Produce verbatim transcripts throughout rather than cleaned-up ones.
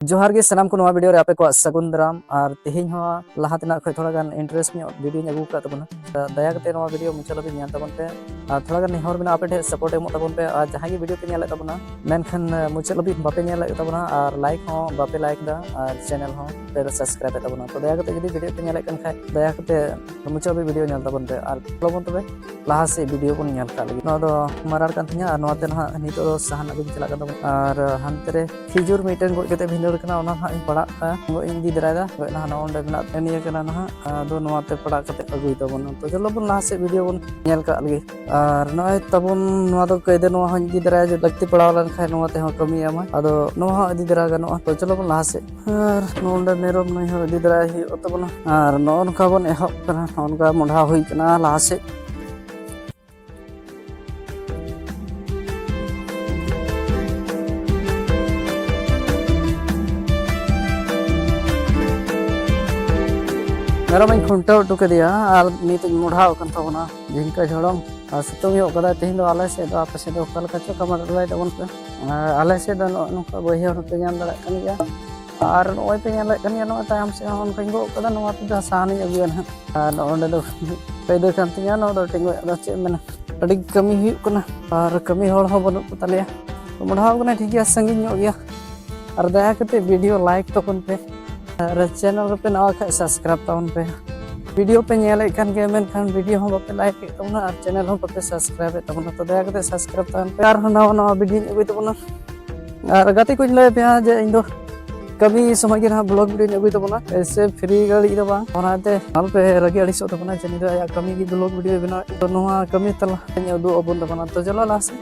ᱡᱚᱦᱟᱨ ᱜᱮ ᱥᱟᱱᱟᱢ ᱠᱚ, ᱱᱚᱣᱟ ᱵᱷᱤᱰᱤᱭᱳ ᱨᱮ ᱟᱯᱮ ᱠᱚᱣᱟᱜ ᱥᱟᱹᱜᱩᱱ ᱫᱟᱨᱟᱢ᱾ ᱟᱨ ᱛᱮᱦᱮᱧ ᱦᱚᱸ ᱞᱟᱦᱟ ᱛᱮᱱᱟᱜ ᱠᱷᱚᱱ ᱛᱷᱚᱲᱟ ᱜᱟᱱ ᱤᱱᱴᱟᱨᱮᱥᱴ ᱧᱚᱜ ᱵᱷᱤᱰᱤᱭᱳᱧ ᱟᱹᱜᱩ ᱟᱠᱟᱫ ᱛᱟᱵᱚᱱᱟ᱾ ᱫᱟᱭᱟ ᱠᱟᱛᱮ ᱱᱚᱣᱟ ᱵᱷᱤᱰᱤᱭᱳ ᱢᱩᱪᱟᱹᱫ ᱦᱟᱹᱵᱤᱡ ᱧᱮᱞ ᱛᱟᱵᱚᱱ ᱯᱮ᱾ ᱟᱨ ᱛᱷᱚᱲᱟ ᱜᱟᱱ ᱱᱮᱦᱚᱨ ᱢᱮᱱᱟᱜᱼᱟ, ᱟᱯᱮ ᱴᱷᱮᱱ ᱥᱟᱯᱳᱨᱴ ᱮᱢᱚᱜ ᱛᱟᱵᱚᱱ ᱯᱮ᱾ ᱟᱨ ᱡᱟᱦᱟᱸᱭ ᱜᱮ ᱵᱷᱤᱰᱤᱭᱳ ᱯᱮ ᱧᱮᱞᱮᱫ ᱛᱟᱵᱚᱱᱟ, ᱢᱮᱱᱠᱷᱟᱱ ᱢᱩᱪᱟᱹᱫ ᱦᱟᱹᱵᱤᱡ ᱵᱟᱯᱮ ᱧᱮᱞᱮᱫ ᱛᱟᱵᱚᱱᱟ ᱟᱨ ᱞᱟᱭᱤᱠ ᱦᱚᱸ ᱵᱟᱯᱮ ᱞᱟᱭᱤᱠ ᱮᱫᱟ ᱟᱨ ᱪᱮᱱᱮᱞ ᱦᱚᱸ ᱯᱮ ᱥᱟᱵᱥᱠᱨᱟᱭᱤᱵ ᱮᱫ ᱛᱟᱵᱚᱱᱟ᱾ ᱛᱚ ᱫᱟᱭᱟ ᱠᱟᱛᱮ ᱡᱩᱫᱤ ᱵᱷᱤᱰᱤᱭᱳ ᱯᱮ ᱧᱮᱞᱮᱫ ᱠᱟᱱ ᱠᱷᱟᱡ, ᱫᱟᱭᱟ ᱠᱟᱛᱮ ᱢᱩᱪᱟᱹᱫ ᱦᱟᱹᱵᱤᱡ ᱵᱷᱤᱰᱤᱭᱳ ᱧᱮᱞ ᱛᱟᱵᱚᱱ ᱯᱮ᱾ ᱟᱨ ᱪᱚᱞᱚ ᱵᱚᱱ ᱛᱚᱵᱮ ᱞᱟᱦᱟ ᱥᱮᱫ ᱵᱷᱤᱰᱤᱭᱳ ᱵᱚᱱ ᱧᱮᱞ ᱠᱟᱜ ᱞᱮᱜᱮ᱾ ᱱᱚᱣᱟ ᱫᱚ ᱢᱟᱨᱟᱲ ᱠᱟᱱ ᱛᱤᱧᱟ ᱟᱨ ᱱᱚᱣᱟ ᱛᱮ ᱱᱟᱦᱟᱜ ᱱᱤᱛᱚᱜ ᱫᱚ ᱥᱟᱦᱟᱱ ᱟᱹᱜᱩᱧ ᱪᱟᱞᱟᱜ ᱠᱟᱱ ᱛᱟᱵᱚᱱᱟ᱾ ᱟᱨ ᱦᱟᱱᱛᱮ ᱨᱮ ᱠᱷᱤᱡᱩᱨ ᱢᱤᱫᱴᱮᱱ ᱜᱚᱡ ᱠᱟᱛᱮ ᱵᱷᱤᱸᱫᱟᱹᱲ ᱠᱟᱱᱟ, ᱚᱱᱟ ᱱᱟᱦᱟᱜ ᱤᱧ ᱯᱟᱲᱟᱜ ᱠᱟᱜᱼᱟ᱾ ᱜᱚᱡ ᱤᱧ ᱤᱫᱤ ᱫᱟᱨᱟᱭᱮᱫᱟ᱾ ᱜᱚᱡ ᱱᱟᱦᱟᱜ ᱱᱚᱜᱼᱚ ᱱᱚᱸᱰᱮ ᱢᱮᱱᱟᱜ ᱱᱤᱭᱟᱹ ᱠᱟᱱᱟ ᱱᱟᱦᱟᱜ᱾ ᱟᱫᱚ ᱱᱚᱣᱟ ᱛᱮ ᱯᱟᱲᱟᱜ ᱠᱟᱛᱮ ᱟᱹᱜᱩᱭ ᱛᱟᱵᱚᱱᱟ᱾ ᱛᱚ ᱪᱚᱞᱚ ᱵᱚᱱ ᱞᱟᱦᱟ ᱥᱮᱫ ᱵᱷᱤᱰᱤᱭᱳ ᱵᱚᱱ ᱧᱮᱞ ᱠᱟᱜ ᱞᱮᱜᱮ᱾ ᱟᱨ ᱱᱚᱜᱼᱚᱭ ᱛᱟᱵᱚᱱ ᱱᱚᱣᱟ ᱫᱚ ᱠᱟᱹᱭᱫᱟᱹ, ᱱᱚᱣᱟ ᱦᱚᱸᱧ ᱤᱫᱤ ᱫᱟᱨᱟᱭᱟ, ᱡᱮ ᱞᱟᱹᱠᱛᱤ ᱯᱟᱲᱟᱣ ᱞᱮᱱᱠᱷᱟᱱ ᱱᱚᱣᱟ ᱛᱮᱦᱚᱸ ᱠᱟᱹᱢᱤ ᱮᱢᱟᱭ᱾ ᱟᱫᱚ ᱱᱚᱣᱟ ᱦᱚᱸ ᱤᱫᱤ ᱫᱟᱨᱟ ᱜᱟᱱᱚᱜᱼᱟ᱾ ᱛᱚ ᱪᱚᱞᱚ ᱵᱚᱱ ᱞᱟᱦᱟ ᱥᱮᱫ᱾ ᱟᱨ ᱱᱚᱰᱮ ᱢᱮᱨᱚᱢ ᱱᱩᱭ ᱦᱚᱸ ᱤᱫᱤ ᱫᱟᱨᱟᱭ ᱦᱩᱭᱩᱜ ᱛᱟᱵᱚᱱᱟ᱾ ᱟᱨ ᱱᱚᱜᱼᱚ ᱱᱚᱝᱠᱟ ᱵᱚᱱ ᱮᱦᱚᱵ ᱠᱟᱱᱟ, ᱱᱚᱜᱼᱚ ᱱᱚᱝᱠᱟ ᱢᱚᱰᱷᱟ ᱦᱩᱭ ᱠᱟᱱᱟ ᱞᱟᱦᱟ ᱥᱮᱫ᱾ ᱢᱮᱨᱚᱢ ᱤᱧ ᱠᱷᱩᱱᱴᱟᱹᱣ ᱦᱚᱴᱚ ᱠᱮᱫᱮᱭᱟ ᱟᱨ ᱱᱤᱛ ᱤᱧ ᱢᱚᱰᱷᱟᱣ ᱠᱟᱱ ᱛᱟᱵᱚᱱᱟ᱾ ᱡᱷᱤᱝᱠᱟᱹ ᱡᱷᱚᱲᱚᱝ ᱟᱨ ᱥᱤᱛᱩᱝ ᱧᱚᱜ ᱠᱟᱫᱟᱭ ᱛᱮᱦᱮᱧ ᱫᱚ ᱟᱞᱮ ᱥᱮᱫ ᱫᱚ᱾ ᱟᱯᱮ ᱥᱮᱫ ᱫᱚ ᱚᱠᱟ ᱞᱮᱠᱟ ᱪᱚ, ᱠᱚᱢᱮᱱᱴ ᱞᱟᱹᱭ ᱛᱟᱵᱚᱱ ᱯᱮ᱾ ᱟᱨ ᱟᱞᱮ ᱥᱮᱫ ᱫᱚ ᱱᱚᱜᱼᱚ ᱱᱚᱝᱠᱟ ᱵᱟᱹᱭᱦᱟᱹᱲ ᱦᱚᱸᱯᱮ ᱧᱮᱞ ᱫᱟᱲᱮᱭᱟᱜ ᱠᱟᱱ ᱜᱮᱭᱟ᱾ ᱟᱨ ᱱᱚᱜᱼᱚᱭ ᱯᱮ ᱧᱮᱞᱮᱫ ᱠᱟᱱ ᱜᱮᱭᱟ, ᱱᱚᱜᱼᱚᱭ ᱛᱟᱭᱚᱢ ᱥᱮᱫ ᱦᱚᱸ ᱚᱱᱠᱟᱧ ᱜᱚᱜ ᱠᱟᱫᱟ, ᱱᱚᱣᱟ ᱛᱮᱫᱚ ᱥᱟᱦᱟᱱᱤᱧ ᱟᱹᱜᱩᱭᱟ ᱱᱟᱦᱟᱜ᱾ ᱟᱨ ᱱᱚᱜᱼᱚ ᱱᱚᱸᱰᱮ ᱫᱚ ᱠᱟᱹᱭᱫᱟᱹ ᱠᱟᱱ ᱛᱤᱧᱟ, ᱱᱚᱣᱟ ᱫᱚ ᱴᱤᱸᱜᱩ᱾ ᱟᱫᱚ ᱪᱮᱫ ᱮᱢ ᱢᱮᱱᱟ, ᱟᱹᱰᱤ ᱠᱟᱹᱢᱤ ᱦᱩᱭᱩᱜ ᱠᱟᱱᱟ ᱟᱨ ᱠᱟᱹᱢᱤ ᱦᱚᱲ ᱦᱚᱸ ᱵᱟᱹᱱᱩᱜ ᱠᱚ ᱛᱟᱞᱮᱭᱟ᱾ ᱢᱚᱰᱷᱟᱣ ᱠᱟᱱᱟ, ᱴᱷᱤᱠ ᱜᱮᱭᱟ, ᱥᱟᱺᱜᱤᱧ ᱧᱚᱜ ᱜᱮᱭᱟ᱾ ᱟᱨ ᱫᱟᱭᱟ ᱠᱟᱛᱮ ᱵᱷᱤᱰᱤᱭᱳ ᱞᱟᱭᱤᱠ ᱛᱟᱵᱚᱱ ᱯᱮ ᱟᱨ ᱪᱮᱱᱮᱞ ᱨᱮᱯᱮ ᱱᱟᱣᱟ ᱠᱷᱟᱡ ᱥᱟᱵᱥᱠᱨᱟᱭᱤᱵ ᱛᱟᱵᱚᱱ ᱯᱮ᱾ ᱵᱷᱤᱰᱤᱭᱳ ᱯᱮ ᱧᱮᱞᱮᱫ ᱠᱟᱱ ᱜᱮᱭᱟ, ᱢᱮᱱᱠᱷᱟᱱ ᱵᱷᱤᱰᱤᱭᱳ ᱦᱚᱸ ᱵᱟᱯᱮ ᱞᱟᱭᱤᱠ ᱮᱫ ᱛᱟᱵᱚᱱᱟ ᱟᱨ ᱪᱮᱱᱮᱞ ᱦᱚᱸ ᱵᱟᱯᱮ ᱥᱟᱵᱥᱠᱨᱟᱭᱤᱵ ᱮᱫ ᱛᱟᱵᱚᱱᱟ᱾ ᱛᱚ ᱫᱟᱭᱟ ᱠᱟᱛᱮ ᱥᱟᱵᱥᱠᱨᱟᱭᱤᱵ ᱛᱟᱵᱚᱱ ᱯᱮ᱾ ᱟᱨᱦᱚᱸ ᱱᱟᱣᱟ ᱱᱟᱣᱟ ᱵᱷᱤᱰᱤᱭᱳᱧ ᱟᱹᱜᱩᱭ ᱛᱟᱵᱚᱱᱟ᱾ ᱟᱨ ᱜᱟᱛᱮ ᱠᱚᱧ ᱞᱟᱹᱭ ᱟᱯᱮᱭᱟ ᱡᱮ ᱤᱧ ᱫᱚ ᱠᱟᱹᱢᱤ ᱥᱚᱢᱚᱭ ᱜᱮ ᱱᱟᱦᱟᱜ ᱵᱞᱚᱜ ᱵᱷᱤᱰᱤᱭᱳᱧ ᱟᱹᱜᱩᱭ ᱛᱟᱵᱚᱱᱟ, ᱮᱭᱥᱮ ᱯᱷᱨᱤ ᱜᱷᱟᱹᱲᱤᱡ ᱫᱚ ᱵᱟᱝ᱾ ᱚᱱᱟᱛᱮ ᱟᱞᱚᱯᱮ ᱨᱟᱹᱜᱤ ᱟᱹᱲᱤᱥᱚᱜ ᱛᱟᱵᱚᱱᱟ ᱡᱮ ᱱᱤᱛᱚᱜ ᱟᱭᱟᱜ ᱠᱟᱹᱢᱤ ᱜᱮ ᱵᱞᱚᱜ ᱵᱷᱤᱰᱤᱭᱳ ᱵᱮᱱᱟᱣ᱾ ᱛᱚ ᱱᱚᱣᱟ ᱠᱟᱹᱢᱤ ᱛᱟᱞᱟᱧ ᱩᱫᱩᱜ ᱟᱵᱚᱱ ᱛᱟᱵᱚᱱᱟ᱾ ᱛᱚ ᱪᱚᱞᱚ ᱞᱟᱦᱟ ᱥᱮᱫ᱾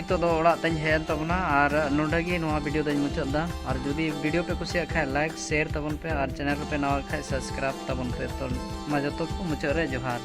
ᱱᱤᱛᱚᱜ ᱫᱚ ᱚᱲᱟᱜ ᱛᱮᱧ ᱦᱮᱡ ᱮᱱ ᱛᱟᱵᱚᱱᱟ ᱟᱨ ᱱᱚᱰᱮ ᱜᱮ ᱱᱚᱣᱟ video ᱫᱚᱧ ᱢᱩᱪᱟᱹᱫ ᱮᱫᱟ᱾ ᱟᱨ ᱡᱩᱫᱤ video ᱯᱮ ᱠᱩᱥᱤᱭᱟᱜ ᱠᱷᱟᱡ like share ᱛᱟᱵᱚᱱ ᱯᱮ ᱟᱨ channel ᱨᱮᱯᱮ ᱱᱟᱣᱟ ᱠᱷᱟᱡ subscribe ᱛᱟᱵᱚᱱ ᱯᱮ᱾ ᱛᱚ ᱢᱟ ᱡᱚᱛᱚ ᱠᱚ ᱢᱩᱪᱟᱹᱫ ᱨᱮ ᱡᱚᱦᱟᱨ᱾